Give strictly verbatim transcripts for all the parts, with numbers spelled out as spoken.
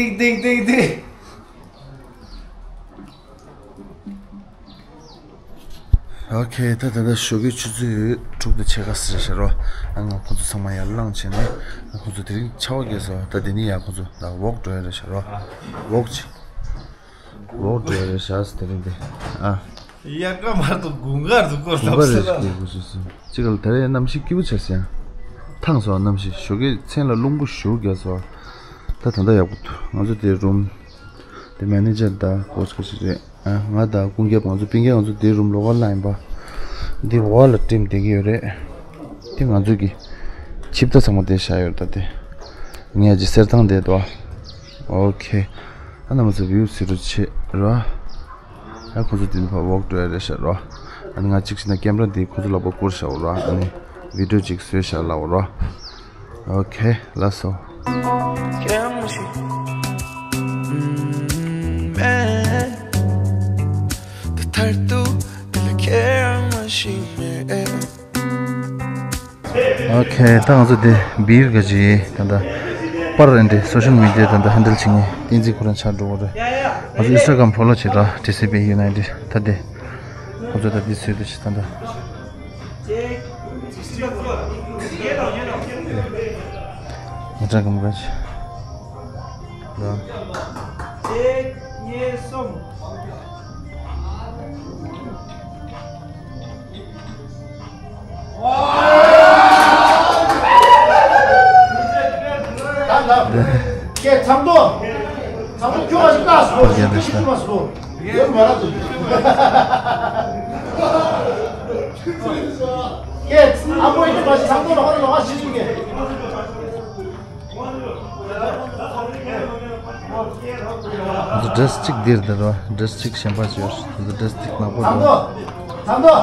ཏིག་ཏིག་ཏིག་ཏིག། ཨོ་ཁེ། ད་ད་ལྟ་ཞོགས་ཀའི་ཆུ་ཚོད་དྲུག་དང་ཕྱེད་ཀ་ཟེར་ཤག་རོ། ཨ་ང་ཁོ་ཚོ་ཚང་མ་ཡར་ལངས་བྱས་ནས། ཨ་ཁོ་ཚོ་དེ་རིང་ཆར་པ་བརྒྱབ་སོང་། ད་དེ་ནས་ཡར་ཁོ་ཚོ་ད་ཝོག་འགྲོ་ཡ་རེད་ཤག་རོ། ཝོག་ཅིག་ཝོག་འགྲོ་ཡ་རེད་ཤག་ཟེར། དེ་རིང་དེ། ཨ། དབྱར་ཁ་མ་གཏོགས་དགུན་ཁ་འདུག་གོ། དགུན་ཁ་རེད་ཤག་གོ་ཤག་ཤག་ཅིག་ལ་དེ་རིང་གནམ་གཤིས་སྐྱིད་པོ་ཆགས་སོང་། ཐང་སོང་། གནམ་གཤིས་ཞོགས་ཀའི་མཚན་ལ་རླུང་བུ་ཞེ་པོ་བརྒྱབ་སོང་། ད་ད་ལྟ་ཡག་པོ་འདུག་ང་ཚོ་དེ་རུམ། དེ་མེ་ནེ་ཇར་དང་ཀོ་ཆི་ཀོ་ཆི་རེད། ཨ། ང་དང་ཀུན་ཁྱབ། ང་ཚོ་སྤུན་ཀྱག་ང་ཚོ་དེ་རུམ་ལོགས་ཀ་ལ་ཡིན་པ། འདི་འོག་ལ་ཊིམ་བསྡད་ཀྱི་ཡོད་རེད། དེ་ང་ཚོ་གི་ཆིབས་རྟ་ཚང་མ་དེ་བཞག་ཡོད་རེད། ད་དེ་ངས་ཀྱི་གསེར་ཐང་དེ་དོ། ཨོ་ཁེ། ཨ་ནི་ང་ཚོ་བིའུ་གཟིགས་རོགས་བྱེད་རོགས། ཨ་ཁོ་ཚོ་དེ་ནས་ཕར་ཝོག་འགྲོ་ཡ་རེད་ཤག་རོགས། ཨ་ནི་ང་གཅིག་བྱས་ན་ཀེམ་ར་འདི་ཁོ་ཚོ་ལག་པ་བསྐུར་བཞག་རོགས། ཨ་ནི་བི་ཌིའོ་གཅིག་བཟོས་བཞག་ལབ་རོགས། ཨོ་ཁེ། ལགས་སོ། ཨོ་ཁེ། ད་ང་ཚོ་དེ་བིར་ག་ཅི་ད་ལྟ་པར་རེད་འདྲ། སོ་ཤལ་མི་ཌི་ཡ་ད་ལྟ་ཧན་ཌལ་བྱེད་མཁན་བསྟན་འཛིན་ཁོ་རང་ཆགས་འགྲོ་གི་རེད། ང་ཚོ་ཨིན་སི་ཊ་གྷ་རམ་ཕོ་ལོ་བྱེད་ར། ཊི་སི་བི་ཡུ་ནའི་ཊེཌ། ད་དེ་ཁོ་ཚོ་ད་དེ་ཚོད་དུ་ཆེ་ད་ལྟ། ང་ཅག་གམ་ག་ཅི་ལ། ཀྱེ་ཚང་དོ། ཚང་དོ་ཁྱོད་ཨ་ཞིག་ལྟ་སོ། ཨོ་ཁེ། ཞིག་ཏུ་མ་སོ། ཡོད་མ་ར་དུ། ཀྱེ་ཨ་མོ་ཡིན་པ་ཞིག་ཚང་དོ་ལོག་ལོག་ཞིག་ཞིག་གེ། ང་ཚོ་ཌི་རེ་སི་གཅིག་འདིར་འདིར་རོ། ཌི་རེ་སི་གཅིག་གཞན་པ་ཅིག་ཡོད། ང་ཚོ་ཌི་རེ་སི་གཅིག་ནག་པོ་འདུག་ཚང་དོ། ཚང་དོ།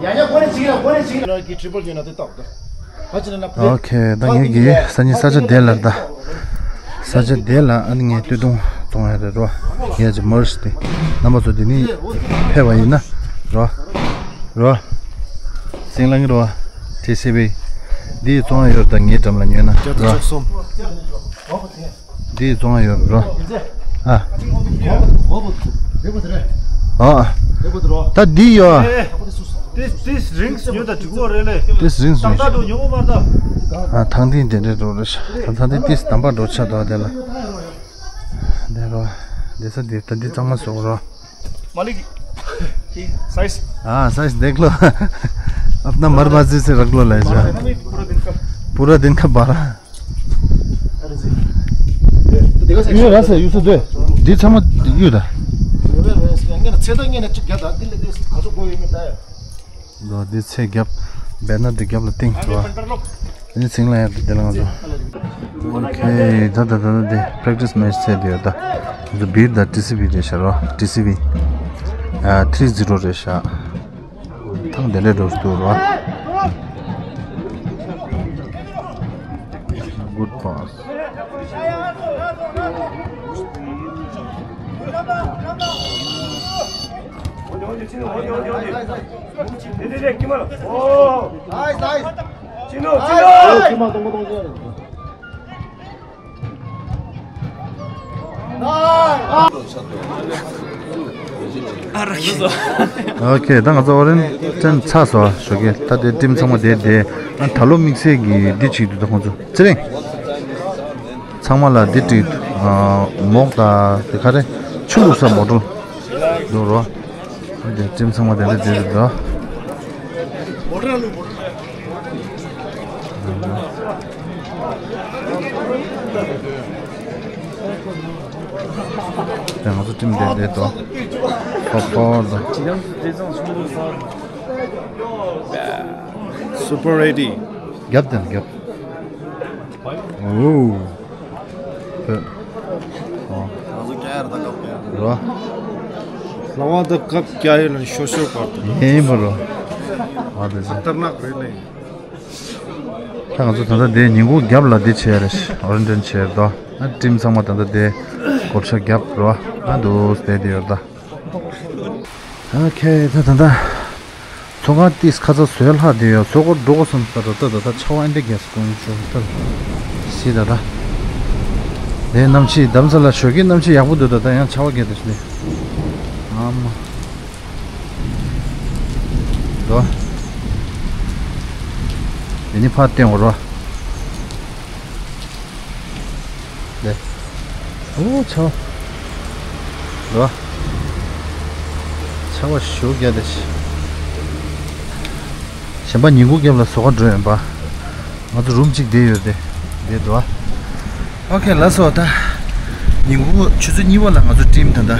ཡ་ཡ་ཀོ་རེ་ཅིག་ཡ་ཀོ་རེ་ཅིག་ཡ། ཀི་ཊི་རི་པལ་ཡོད་ན་དེ་ཏོག་ཏོ། ཨོ་ཁེ། ད་ངེད་ཀྱི་སང་ཉིན་ས་ཆ་དེ་ལ། ད་ས་ཆ་དེ་ལ་ཨ་ནི་ངས་སྟོད་ཐུང་བཙོང་ཡ་རེད་རོ། ཡ་ཅི་མར་ཤི་དེ་རྣམ་པ་ཚོ་དེ་ནི་ཕེབས་པ་ཡིན་ན་རོ། རོ། སིང་ལང་རོ། ཊི་སི་བི་འདི་བཙོང་ཡ་ཡོད། ད་ངའི་འགྲམ་ལ་ཉོས་ན་རོ། འདི་བཙོང་ཡ་ཡོད་རོ། ཨ། ཨ། ད་འདི་ཡོད། This, this rings ཉོ་ད་འགྲིག་གོ་རེད་ལེ། This rings ཉོ། ཨ། ཐང་འདི་འདི་འདྲ་འགྲོ་རེད་ཤག་ད་ཐང་འདི་ཏིས་དམ་པ་འགྲོ་ཆགས་འདུག་དེ་ལ། འདི་རོ། འདི་ས་འདི་ད་འདི་གཙང་མ་བཟོ་རོ། མ་ལིག་སའིཛ། ཨ། སའིཛ་དེག་ལོ། अपना मर्द मर्जी से रख लो ले जा। पूरा दिन का बारह। གཡུ་ར་ས་གཡུ་ས་དེ། འདི་ཚང་མ་གཡུ་ད། ཚེ་ད་ངེད་ན་གཅིག་རྒྱབ་ད། འདི་ལས་དེ་ག་ཚོད་དགོས་ཡོད་མེད་ད་ཡ། ལོ་འདི་ཚེ་རྒྱབ། བེ་ནར་འདི་རྒྱབ་ལ་བཏིང་ཐུབ་ཨ། འདི་ཚིང་ལ་ཡར་འདི་ལ་ང་ཚོ། ཨོ་ཁེ། ད་ད་ད་ད་འདི་པེ་རེག་ཊི་སི་མེ་ཆི་ཚད་འདི་ཡོད་ད། ང་ཚོ་བིར་ད་ཊི་སི་བི་རེད་ཤག་རོ། ཊི་སི་བི། ཨ། ཐི་རི་ཛི་རོ་རེད་ཤག་ཐང་དེ་འདྲ་འགྲོ་སྲིད་འདུག་རོ། Good pass. ཨོ་ཁེ། ད་ང་ཚོ་ཨོ་རེན་ཊན་ཚར་སོང་ཞོགས་ཀས། ད་དེ་ཊིམ་ཚང་མ་དེ་དེ། ཨ། ད་ལོ་དམིགས་བསལ་གྱི་འདི་བྱེད་ཀྱི་འདུག་ད་ཁོང་ཚོ་ཚེ་རིང་། ཚང་མ་ལ་འདི་བྲིས་འདུག་ཨ། མོག་དང་དེ་ག་རེ་ཆུ་བླུགས་ས་མོ་ཊར་འདུག་རོ། འདི་ཊིམ་ཚང་མ་དེ་འདྲ་བྲིས་འདུག་ད་ང་ཚོ་ཊིམ་དེ་དེ་འདུག་ཧོ་ཧོ་འདུག Super ready. རྒྱབ་དང་རྒྱབ། ཨོ། ཕེ། ཨོ། ང་ཚོ་རྒྱ་ཡར་ད་སྐབས་རྒྱ། རོ། ལ་བ་ད་སྐབས་རྒྱ་ཡོད་ལ་ཤོ་ཤོ་པར་དུ། ཡིན་པ་རོ། ཨ་དེ་ཚོ། ཁ་ཏར་ནག་རེད་ལེ། ད་ང་ཚོ་ད་ལྟ་དེ་ཉིན་གུང་རྒྱབ་ལ་འདི་བྱས་རེད། ཨོ་རེན་ཊན་བྱས་རེད་དོ། ཨ་ཊིམ་ཚང་མ་ད་ལྟ་དེ་བགོ་བཤའ་རྒྱབ་རོ། ཨ་འདུག་སེ་དེ་ཡོད་ད། ཨོ་ཁེ། ད་ད་ད། ཚོང་ཁང་ཏིས་ཁ་ཚ་བཟོས་ལྷག་དེ་ཡོད། ཚོགས་འཁོར་འགྲོ་དགོས་སམ། ད་ད་ད་ད་ཆར་པ་ཨེ་འདྲ་རྒྱག་སོང་ཞོག་ད། སི་ད་ད། དེ་གནམ་གཤིས་རྡ་རམ་ས་ལ་ཞོགས་ཀའི་གནམ་གཤིས་ཡག་པོ་འདུག་ད་ད་ཡང་ཆར་པ་བརྒྱབ་འདུག་ཞེས་ཨ་མ། དོ། དེ་ནི་ཕར་བསྟན་འོ་རོ། དེ། ཨོ་ཆར་པ། རོ། ཆར་པ་ཞོགས་བརྒྱབ་འདུག་ཞེས། གཞན་པ་ཉིན་གུང་རྒྱབ་ལ་ཟོག་ག་འགྲོ་ཡོང་པ། ང་ཚོ་རུམ་གཅིག་བསྡད་ཡོད་དེ། བསྡད་འདུག་ཨ། ཨོ་ཁེ་ལགས་སོ། ད་ཉིན་གུང་ཆུ་ཚོད་གཉིས་པ་ལ་ང་ཚོ་ཊིམ་ད་ལྟ་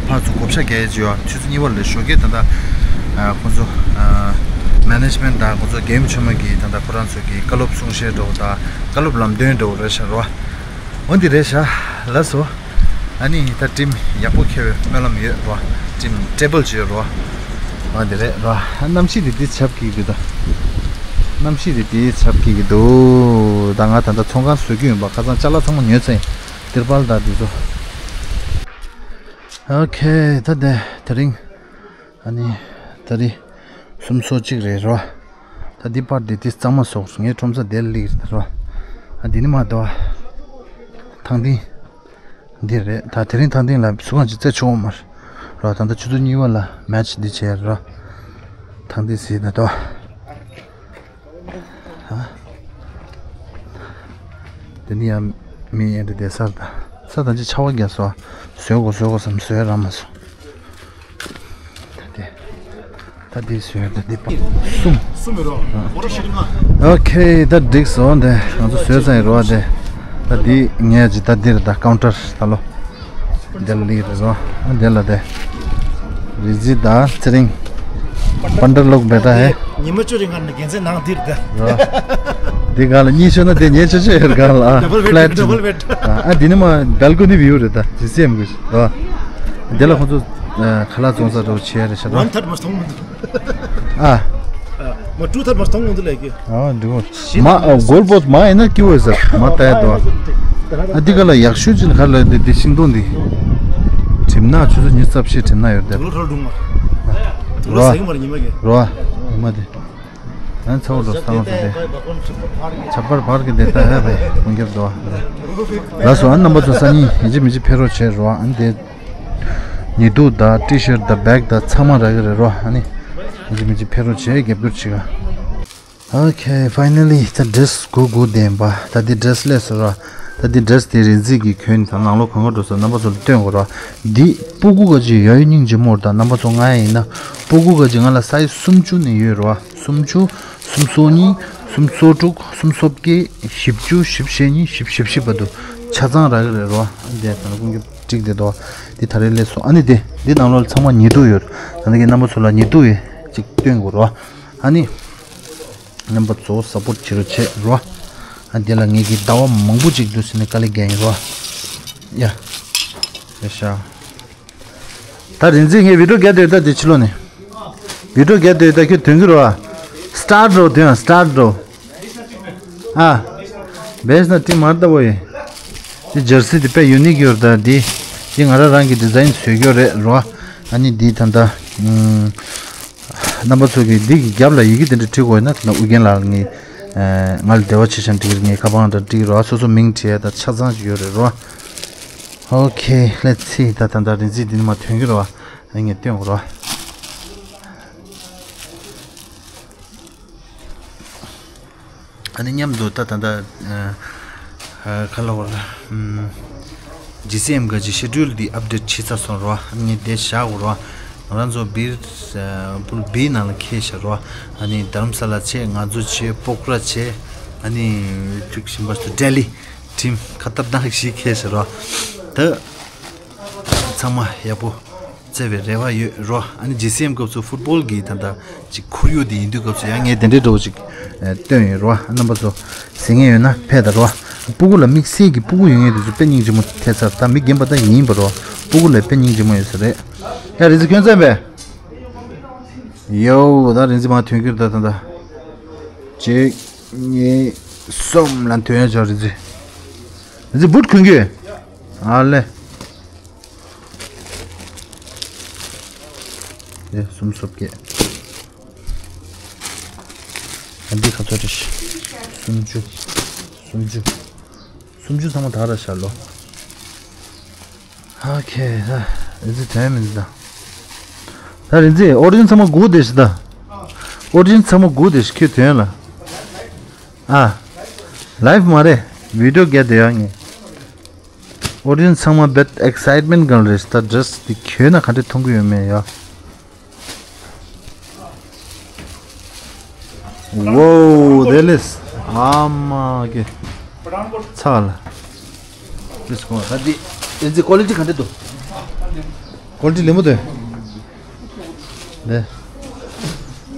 ཕར་ཚུར་བགོ་བཤའ་རྒྱག་ཡས་ཅིག་ཡོད། ཆུ་ཚོད་གཉིས་པ་ལ་ཞོགས་ཀས་ད་ལྟ་ཁོ་ཚོ་མེ་ནེ་ཇི་མེན་ཊི་དང་ཁོ་ཚོ་རྒན་ཆུང་མ་གིས་ད་ལྟ་ཁོ་རང་ཚོ་གི་བཀའ་སློབ་གསུང་བཤད་འདྲ་བོ་དང་བཀའ་སློབ་ལམ་སྟོན་འདྲ་བོ་རེད་ཤག་རོ། འོ་འདི་རེད་ཤག་ལགས་སོ། ཨ་ནི་ད་ཊིམ་ཡག་པོ་འཁེལ་བའི་སྨོན་ལམ་ཡོད་རོ། ཊིམ་སི་ཊེ་བལ་ཅིག་ཡོད་རོ། ཨ་འདི་རེད་རོ། གནམ་གཤིས་དེ་འདི་ཆར་པ་འཁྱིལ་གྱི་འདུག་ད། གནམ་གཤིས་དེ་འདི་ཆར་པ་འཁྱིལ་གྱི་འདུག་ད་ང་ད་ལྟ་ཚོང་ཁང་བཟོ་གི་ཡིན་པ། ཁ་སང་ཅ་ལག་ཚང་མ་ཉོས་ཚར་ཡིན། ཏིར་པལ་དང་འདི་ཚོ། ཨོ་ཁེ་ད་དེ་དེ་རིང་། ཨ་ནི། ད་རེས། སུམ་སོ་གཅིག་རེད་རོ། ད་འདི་པར་འདི་དེ་གཙང་མ་སོགས་ངའི་ཁྲོམ་ས་དེར་སླེབས་རེད་རོ། ཨ་འདི་ནི་མ་དོ། ཐང་ཏིང་། འདི་རེད། ད་དེ་རིང་ཐང་ཏིང་ལ་སུ་གང་ཅིག་རྩེ་ཆོག་མ་རེད་རོ། ད་ལྟ་ཆུ་ཚོད་གཉིས་པ་ལ་མེ་ཆི་འདི་བྱས་རོ། ཐང་ཏིང་ཟིན་ད་དོ། ཨ། དེ་ནི་ཡང་མི་ཡན་དུ་བསྡད་སར་ད། ས་དང་ཅི་ཆར་པ་བརྒྱབ་སོང་། བཟོས་དགོས་བཟོས་དགོས་བསམ་བཟོས་རག་མ་སོང་། ད་དེ། ད་དེ་བཟོས་ད་དེ་པ། གསུམ། གསུམ་མི་རོ། ཨ། མོ་ཊ་ཤི་རི་མ། ཨོ་ཁེ་ད་འགྲིག་སོང་། དེ་ང་ཚོ་བཟོས་ཚར་ཡིན་རོ། དེ། ད་དེ་ངས་ཅི་ད་འདིར་ད་ཀའུན་ཊར་ད་ལོ། དེ་ལ་ལི་རེད་རོ། ཨ་དེ་ལ་དེ། རི་ཛི་ད་ཚེ་རིང་། པན་ཌར་ལོག་བེ་ཊ་ཧེ། ཉི་མ་བཅུ་རིང་ང་ནས་རྒྱལ་མཚན་ནང་འདིར་ད། རོ། འདི་ག་ལ་གཉིས་ཤོད་ན་དེ་ཉེ་ཆོ་ཆོ་ཡོད་ག་ལ་ཨ། ཌ་བལ་བེ་ཊ། ཕི་ལེ་ཊི། ཌ་བལ་བེ་ཊ། ཨ་འདི་ནི་མ་བལ་ཀོ་ནི་བིའུ་རེད་ད། ཇི་སི་ཨེམ་གི་རོ། དེ་ལ་ཁོང་ཚོ་ཁ་ལག་བཙོང་ས་འགྲོ་བྱེད་ཡ་རེད་ཤག་རོ། ཝན་ཐར་མ་སྟོང་མི་འདུག་ཨ། མ་ཊུ་ཐར་མ་སྟོང་མི་འདུག་ལས་ཀྱི། ཨ་འདི་གོ། མ་གོལ་པོ་མ་ཡིན་ན་ཀི་བོ་ཟེར་མ་ལྟ་ཡ་དོ། ཨ་འདི་ག་ལ་ཡག་ཤོས་ཅིག་ག་ལ་འདི་འདི་ཤིང་སྡོང་འདི། གྲིམ་ན་ཆུ་ཚོད་ཉི་ཤུ་རྩ་བཞི་གྲིམ་ན་ཡོད་དེ། རོ། རོ། ཉི་མ་དེ། ཨ་ཚ་བོ་འགྲོ་སྟངས་ཚོ་དེ། ཆབ་པར་བར་གི་དེ་ལྟ་ཡ་བས་ཀུན་ཁྱབ་དོ། ལགས་སོ། ཨ་རྣམ་པ་ཚོ་སང་ཉིན་ཡིན་གཅིག་མིན་གཅིག་ཕེབས་རོགས་བྱེད་རོ། ཨ་ནི་དེ། ཉི་གདུགས་དང་ཊི་ཤར་དང་བེག་དང་ཚང་མ་རག་གི་རེད་རོ། ཨ་ནི། ཡིན་གཅིག་མིན་གཅིག་ཕེབས་རོགས་བྱེད། རྒྱབ་སྐྱོར་བྱེད་ག་ཨོ་ཁེ། ཕའི་ནལ་ལི་ད་ཌི་རེ་སི་དགུ་དགུ་ལྡན་པ། ད་འདི་ཌི་རེ་སི་སླེབས་སོང་ར། ད་འདི་ཌི་རེ་སི་དེ་རི་ཛི་གིས་གྱོན། ད་ནང་ལོགས་གང་ག་འགྲོ་ས་རྣམ་པ་ཚོ་ལ་སྟོན་དགོས་ར། འདི་སྤུ་གུ་ག་ཅིག་ཡ་ཡི་སྙིང་རྗེ་མོ་ར། ད་རྣམ་པ་ཚོ་ང་ཡིན་ན་སྤུ་གུ་ག་ཅིག་ང་ལ་སའི་ཛི་སུམ་ཅུ་ནས་ཡོད་ར། སུམ་ཅུ། སུམ་སོ་གཉིས། སུམ་སོ་དྲུག་སུམ་སོ་བརྒྱད། བཞི་བཅུ། བཞི་བཅུ་ཞེ་གཉིས། བཞི་བཅུ་ཞེ་བཞི་བར་དུ་ཆ་ཚང་རག་གི་རེད་ར། འདི་ད་ལྟ་ཀུན་གྱིས་བསྒྲིགས་བསྡད་འདུག་འདི་ད་རེས་སླེབས་སོང་། ཨ་ནི་འདི་འདི་ནང་ལོགས་ལ་ཚང་མ་ཉི་གདུགས་ཡོད། ད་ལྟ་གི་རྣམ་པ་ཚོ་ལ་ཉི་གདུགས་ཡོད་ཅིག་སྟོན་དགོས་ར། ཨ་ནི། རྣམ་པ་ཚོ་སཔོར་ཊི་བྱེད་རོགས་བྱེད་རོ། ཨ་འདི་ལ་ངེད་ཀྱི་ཟླ་བ་མང་པོ་ཅིག་འདུག་ཟེར་ནས་དཀའ་ལས་རྒྱག་ཡིན་རོ། ཡ། ཡ་ཤ། ད་རིན་འཛིན་ངས་བི་ཌིའོ་རྒྱག་སྡོད་ད་དེ་ཕྱི་ལོགས་ནས། བི་ཌིའོ་རྒྱག་སྡོད་ད་ཁྱོད་དོན་གྱི་རོ། སི་ཊར་ཊི་རོ་དོན་སི་ཊར་ཊི་རོ། ཨ། བེས་ན་ཏི་མར་ལྟ་བུ་ཡིན། དེ་ཇར་སི་དེ་དཔེ་ཡུ་ནིག་ཡོད་རེད་ད་དེ། དེ་ང་རང་རང་གི་ཌི་ཛའིན་བཟོས་ཡོད་རེད་རོ། ཨ་ནི་འདི་ད་ལྟ། རྣམ་པ་ཚོ་གིས་འདི་གི་རྒྱབ་ལ་ཡི་གེ་དེ་འདྲ་བྲིས་དགོས་ན་ད་ལྟ་ཨུ་རྒྱན་ལགས་ངས། ང་ལ་འབྲེལ་བ་བྱེད་ཤག་འགྲིག་གི་རེད། ངས་ཁ་པར་འདྲ་བྲིས་རོ། སོ་སོ་མིང་བྲིས་ད་ཆ་ཚང་ཞིག་ཡོད་རེད་རོ། ཨོ་ཁེ་ལེ་ཊི་སི། ད་ད་ད་རིན་འཛིན་འདི་ནི་མ་ཐོན་གི་རོ། ཨ་ངས་སྟོན་དགོས་རོ། ཨ་ནི་མཉམ་དུ་ད་ད་ད་ཨ་ཨ་ག་ལ་བར་ཨམ་ཇི་སི་ཨེམ་ག་ཅི་ཤེ་ཌུལ་འདི་ཨབ་ཌེཊ་བྱེད་ཚར་སོང་རོ། ཨ་ནི་དེ་བཞག་དགོས་རོ། ང་རང་ཚོ་བིར་ཨ་པུལ་བི་ནང་ལ་འཁེལ་བཞག་རོ། ཨ་ནི་དྷ་རམ་ས་ལ་བྱས། ང་ཚོ་བྱས། སྤོག་ར་བྱས། ཨ་ནི་ཐུག་ཤིང་པ་སུ་ལྡི་ལི་ཊིམ་ཁ་ཏར་ནག་ཞིག་འཁེལ་བཞག་རོ། ད་ཚང་མ་ཡག་པོ། བརྩེ་བའི་རེ་བ་ཡོད་རོ། ཨ་ནི་ཇི་སི་ཨེམ་སྐབས་སུ་ཕུཊ་བོལ་གྱི་ད་ལྟ་ཅིག་ཁོར་ཡུག་དེ་ཡིན་དུས་སྐབས་སུ་ཡང་ངས་དེ་འདྲའི་འདྲ་བོ་ཅིག་ཨ་སྟོན་ཡོད་རོ། རྣམ་པ་ཚོ་གཟིགས་མཁན་ཡོད་ན་ཕེབས་དང་རོ། སྤུ་གུ་ལ་དམིགས་བསལ་གྱི་སྤུ་གུ་ཡོད་མཁན་དེ་ཚོ་དཔེ་སྙིང་རྗེ་མོ་ཐེབས་ཚར། ད་མི་རྒན་པ་ད་ཡིན་པ་རོ། སྤུ་གུ་ལ་དཔེ་སྙིང་རྗེ་མོ་ཡོད་ས་རེད། ཡ་རི་ཛི་ཁྱོད་ཚན་པས། ཡོ་ད་རི་ཛི་མ་ཐོན་གྱུར་ད་ད་ད། གཅིག་གཉིས། གསུམ་ལ་ཐོན་ཡ་ཆོག་རི་ཛི། རི་ཛི་བུད་གོན་གྱི། ཨ་ལེ། ཡ་སུམ་སོ་བརྒྱད། ཨ་འདི་ཁ་ཚོ་རེ་ཤི། སུམ་ཅུ། སུམ་ཅུ། སུམ་ཅུ་ཚང་མ་དག་ར་ཤར་ལོ། ཨོ་ཁེ། ད་རིན་ཆེན་དོན་མིན་ད། ད་རིན་ཆེན་ཨོ་རི་ཇིན་ཚང་མ་སྒུག་བསྡད་ཤི་ད། ཨོ་རི་ཇིན་ཚང་མ་སྒུག་བསྡད་ཤི་ཁྱོད་དོན་ལ། ཨ། ལའིབ་མ་རེད། བི་ཌི་ཡོ་རྒྱག་བསྡད་ཡོད་ངས། ཨོ་རི་ཇིན་ཚང་མ་བེད་ཨེག་སའིཊ་མེན་གང་རེད་ད། ཌི་རེ་སི་དེ་གྱོན་ན་ག་འདྲ་མཐོང་གི་ཡོད་མེད་ཡ། ཝོ་དེ་ལེས། ཨ་མ་གི། ཚ་ལ། ལེས་ཀོ་ད་འདི། ཨེ་འདི་ཀོ་ལི་ཊི་ག་འདྲ་འདུག་ཀོ་ལི་ཊི་ལེན་པོ་འདུག་དེ།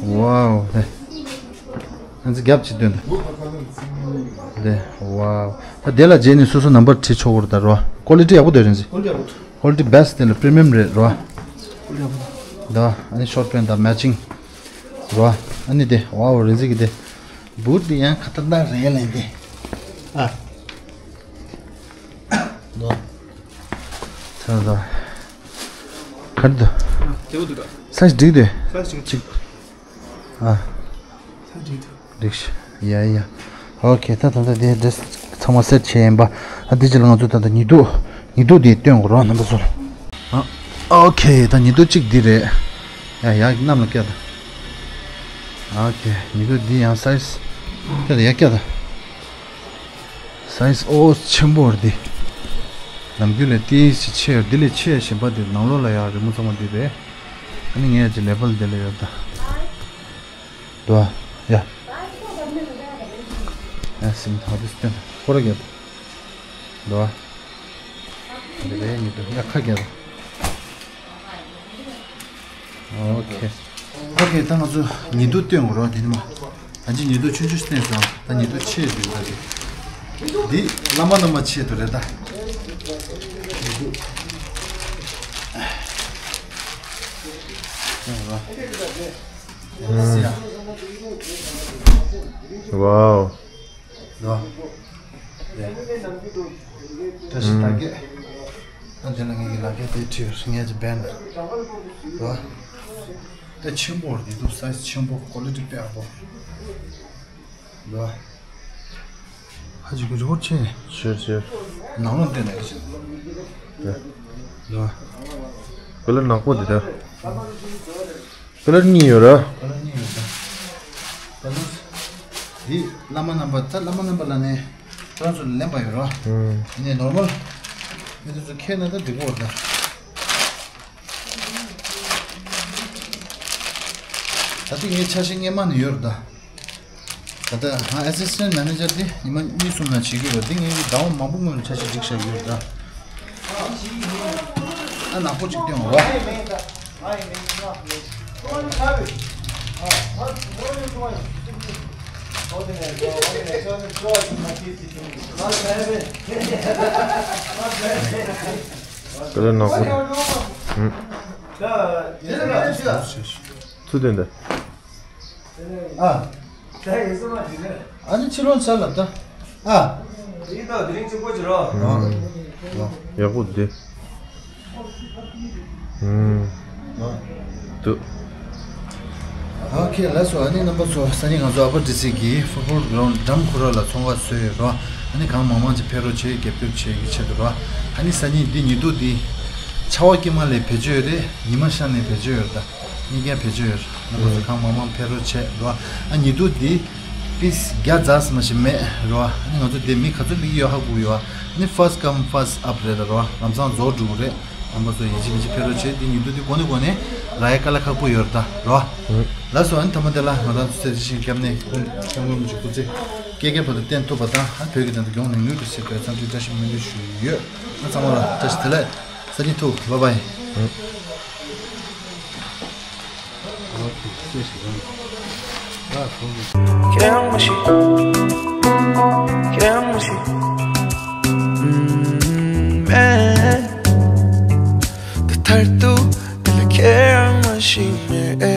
ཝའོ་དེ། ཨེ་འདི་རྒྱབ་ཅིག་སྟོན་ད། དེ། ཝའོ། ད་དེ་ལ་རྗེས་ནས་སོ་སོ་ནམ་བར་བྲིས་ཆོག་གོ་རེད་ད་རོ། ཀོ་ལི་ཊི་ཡག་པོ་འདུག་རེད་འདི། ཀོ་ལི་ཊི་ཡག་པོ་འདུག་ཀོ་ལི་ཊི་བེ་སི་ཊི་དེ་ལ་པི་རི་མི་ཡམ་རེད་རོ། ད་ཨ་ནི་ཤོར་ཊི་པེན་ཊི་དང་མེ་ཅིང་རོ། ཨ་ནི་དེ་ཝའོ་རེད་ཟིག་གི་དེ། བུ་དེ་ཡང་ཁ་ཏ་ན་རེད་ལན་དེ། ཨ། ད་ད་ད། ག་རེ་འདུག་དེ་བོ་འདུག་ད། སའི་ཛི་འགྲིག་འདུག་སའི་ཛི་འགྲིག་ཨ། ས་འགྲིག་འདུག་འགྲིག་ཤག་ཡ་ཡ། ཨོ་ཁེ། ད་ད་ད་དེ་ཌི་རེ་སི་ཚང་མ་སེ་ཊི་བྱས་ཡིན་པ། ཨ་འདི་ཅི་ལ་ང་ཚོ་ད་ད་ཉི་གདུགས། ཉི་གདུགས་འདི་སྟོན་དགོས་རོགས་རྣམ་པ་ཚོ་ལ། ཨ། ཨོ་ཁེ། ད་ཉི་གདུགས་གཅིག་འདི་རེད། ཡ་ཡ་གནམ་ལ་བཀྱག་ད། ཨོ་ཁེ། ཉི་གདུགས་འདི་ཡང་སའི་ཛི། བཀྱག་ད་ཡ་བཀྱག་ད། སའི་ཛི་ཨོ་ཆེན་པོ་རེད་འདི། ནམ་རྒྱུན་ལས་ཏིས་ཅིག་ཆེ་ཡོད། འདི་ལས་ཆེ་ཞེན་པ་འདི་ནང་ལོགས་ལ་ཡ་རི་མོ་ཚང་མ་འདི་རེད། ཨ་ནི་ངས་ཅིག་ལེ་བལ་འདི་ལ་ཡོད་ད། འདུག་ཨ། ཡ། ཡ་སིམ་ཧ་པིས་སྟོན་ཁོ་ར་རྒྱབ། འདུག་ཨ། འདི་རེད་ཉི་གདུགས་ཡ་ཁ་རྒྱབ། ཨོ་ཁེ། ཨོ་ཁེ། ད་ང་ཚོ་ཉི་གདུགས་སྟོན་དགོས་རོགས་དེ་ནི་མ། ད་ཅི་ཉི་གདུགས་ཆུང་ཆུང་སྟོན་སོང་། ད་ཉི་གདུགས་ཆེ་འདུག་ད་དེ། འདི་བླ་མ་རྣམ་པ་ཆེད་དུ་རེད་ད། ཉི་གདུགས། སྟོན་དགོས་རོགས། ཨ། ཝའོ། ལོ། ལས། བཀྲ་ཤིས་ད་གེ། ཨ་འདི་ལ་ངེད་ཀྱི་ལག་ཁྱེར་དེ་བྲིས་ཡོད་ངེད་ཀྱི་བན་ལ། ལོ། ད་ཆེན་པོ་རེད་འདུག་སའི་ཛི་ཆེན་པོ་ཀོ་ལི་ཊི་དཔེ་ཡག་པོ། ལོ། ཧ་ཅི་གུ་ཅི་ཧོར་ཆེ། ཆེ་ཆེ། ནང་ལོགས་བལྟས་ན་ཡག་ཤོས། ལོ། ཀོ་ལི་ཊི་ནག་པོ་འདི་ད། ཀ་ལར་གཉིས་ཡོད་ར། ཀ་ལར་གཉིས་ཡོད་ད། ད་ལོ། འདི་བླ་མ་རྣམ་པ་ད་བླ་མ་རྣམ་པ་ལ་ནི་ཁོ་རང་ཚོ་ལེན་པ་ཡོད་ར། ཨུམ། ཡིན་ནའི་ནོར་མལ་མི་དེ་ཚོ་ཁྱེར་ན་ད་འགྲིག་གོ་ད། ད་ལྟ་ངའི་འཆར་གཞི་སྔས་མ་ནས་ཡོད་ར་ད། ད་ལྟ་ང་ཨེ་སི་སི་ཊེན་ཊི་མེ་ནེ་ཇར་དེ་ཉི་མ་གཉིས་གསུམ་ནང་བྱེད་ཀྱི་ཡོད་ར། འདི་ངའི་ཟླ་བ་མང་པོ་སྔོན་ལ་འཆར་གཞི་སྒྲིག་བཞག་ཡོད་ར་ད། ཨ་ནག་པོ་ཅིག་སྟོན་འོ། ཀ་ལར་ནག་པོ། ཨུམ། ཚུལ་དེ་འདི། ཨ། ཨ་ནི་ཕྱི་ལོགས་ཚར་ལབ་ད། ཨ། ཡག་པོ་འདི། ཨུམ། འདུག་ཨོ་ཁེ་ལགས་སོ། ཨ་ནི་རྣམ་པ་ཚོ་སང་ཉིན་ང་ཚོ་ཨ་པར་ཌི་སི་གི་ཕུཊ་བོལ་གྷི་རའུན་ཌི་འགྲམ་ཁོ་ར་ལ་ཚོང་ཁང་བཟོས་ཡོད་རོ། ཨ་ནི་གང་མང་མང་ཅིག་ཕེབས་རོགས་བྱེད། རྒྱབ་སྐྱོར་བྱེད་ཀྱི་ཆེད་དུ་རོ། ཨ་ནི་སང་ཉིན་འདི་ཉི་གདུགས་འདི་ཆར་པ་དཀྱིལ་མ་ལས་བེད་སྤྱོད་ཡོད་རེད། ཉི་མ་ཤར་ནས་བེད་སྤྱོད་ཡོད་རེད་ད། གཉིས་ཀ་བེད་སྤྱོད་ཡོད་རེད། རྣམ་པ་ཚོ་གང་མང་མང་ཕེབས་རོགས་བྱེད་རོ། ཨ་ཉི་གདུགས་འདི་པིས་བརྒྱ་རྩ་ཙམ་ཞིག་མེད་རོ། ཨ་ནི་ང་ཚོ་འདི་མི་ག་ཚོད་སླེབས་ཀྱི་ཡོད་ཧ་གོ་གི་ཡོད། ཨ་ནི་ཕར་སི་ཊི་ཀམ་ཕར་སི་ཊི་ཨབ་རེད་ད་རོ། ལམ་སང་རྫོགས་འགྲོ་གི་རེད། རྣམ་པ་ཚོ་ཡིན་གཅིག་མིན་གཅིག་ཕེབས་རོགས་བྱེད། འདི་ཉི་གདུགས་འདི་དགོས་ནས་དགོས་ནས་རག་ཡ་དཀའ་ལས་ཁག་པོ་ཡོད་རེད་ད་རོ། ལགས་སོ། ཨ་ནི་མཐའ་མ་དེ་ལ་ང་རང་ཚོ་ཚེ་རིང་ཞིང་སྐྱབས་གནས་ཁོང་ཁོང་ཁོང་མི་ཆུ་སྐུ་ཚེ་སྐལ་རྒྱལ་བར་དུ་བརྟན་ཐུབ་པ་དང་། ཨ་བོད་ཀྱི་དོན་དུ་མགྱོགས་ནས་མྱུར་དུ་སེལ་བའི་བསམ་འཆར་བཀྲ་ཤིས་སྨོན་འདུན་ཞུ་ཡི་ཡོད། ཨ་ཚང་མ་ལ་བཀྲ་ཤིས་བདེ་ལེགས། སང་ཉིན་ཐུག་བྷའི་བྷའི། ཁྱེད་རང་མ་ཤི། ཁྱེད་རང་མ་ཤི།